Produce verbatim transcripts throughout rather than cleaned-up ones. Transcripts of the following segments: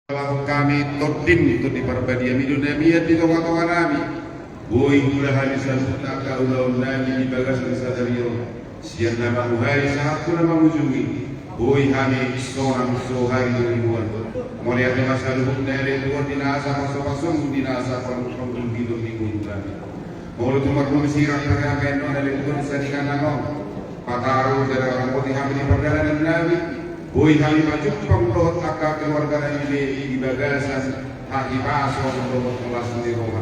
Laho hami tondim, Tondi Parbadiami do na mian di tongatonganami. Boi huula hami saluhutna angka ulaonnami di bagasan sadari on. Sian na manguhai sahat tu na mangujungi. Boi hami sonang so harihurimuna. Mauliate ma saluhutna ale Tuhan di nasa pasupasum, di nasa pangulpiton ni ngolunami. Molo tung marhunsi rap hami annon ale Tuhan di sadihana on. Pataru jala ramoti hami di pardalanannami. Boi hami pajumpang dohot angka keluarganami be di bagasan hahipason dohot las ni roha.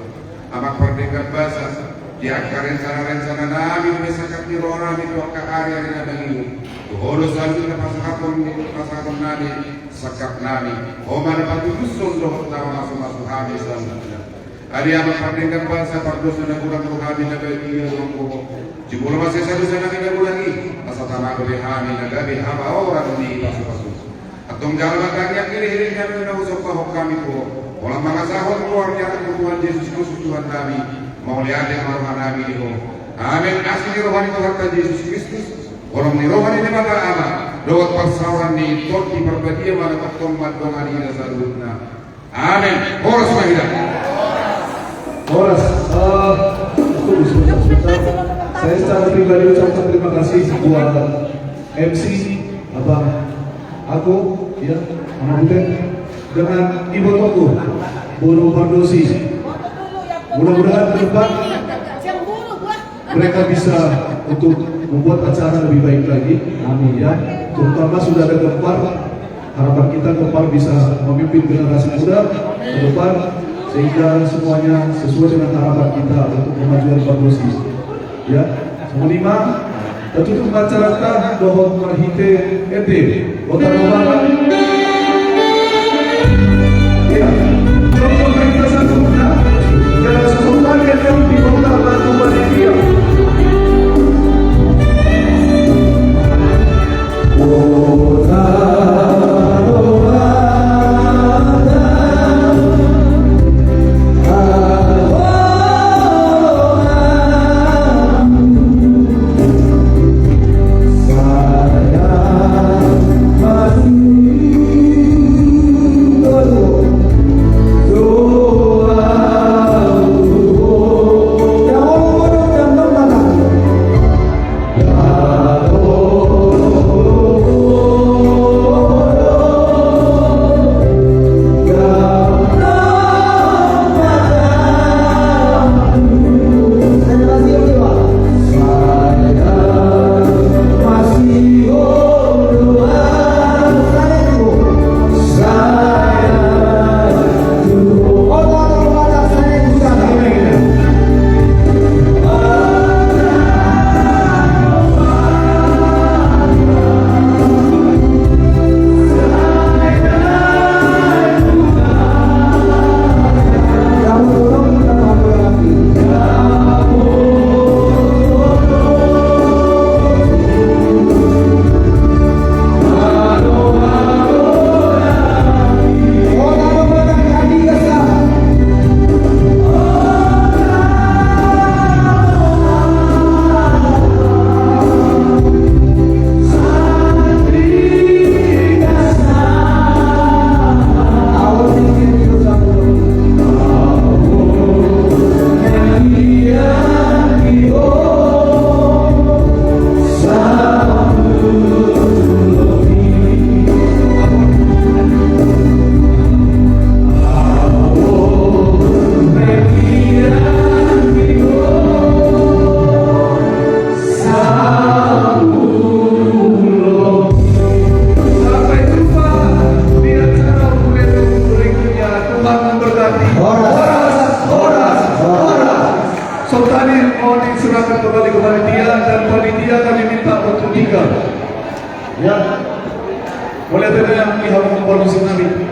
Amang pardenggan basa, di angka rencana-rencananami dope sangkap ni rohanami tu angka ari-ari na mangihut. Tu Ho do saluhutna pasahaton, pasahatonnami, sangkapnami. Ho ma na patulushon dohot na mamasumasu hami saluhutna. Ale Amang pardenggan basa, pardosa na godang do hami na badia do anggo Ho. Jumolo mansai sadosanami na godang i, asa tama dope hami na gabe habaoran ni pasupasu. Antong jala ma tangiang i ririnami na husombahon hami tu Ho. Holan mangasahon goar ni Anakmu Tuhan Jesus Kristus Tuhannami, mauliate ma rohanami di Ho. Amen. Asi ni roha ni Tuhanta Jesus Kristus, holong ni roha ni Debata Ama, dohot parsaoran ni Tondi Parbadia ma na tongtong mandongani hita saluhutna. Amen. Horas ma hita. Horas. Eh, tunggu sebentar, sebentar. Saya secara pribadi ucapkan terima kasih buat M C, Abang Agung, ya, Mama Butet, dengan ibotongku, Bono Pardosi. Mudah-mudahan ke depan mereka bisa untuk membuat acara lebih baik lagi. Amin, ya. Terutama sudah ada Gempar, harapan kita Gempar bisa memimpin generasi muda ke depan, sehingga semuanya sesuai dengan harapan kita untuk kemajuan Pardosi. Ya, songon i ma, tatutup ma acaranta dohot marhite ende. Kota Barat. Iya. Contoh kita satu, nah, jangan sesuatu yang di kota Batu Panitia. Sampai jumpa di acara berikutnya. Tuhan memberkati. Horas, horas, horas. Sontadi mohon diserahkan kembali ke panitia, dan panitia kami minta untuk tinggal. Ya. Boleh tidak yang pihak komponis kami?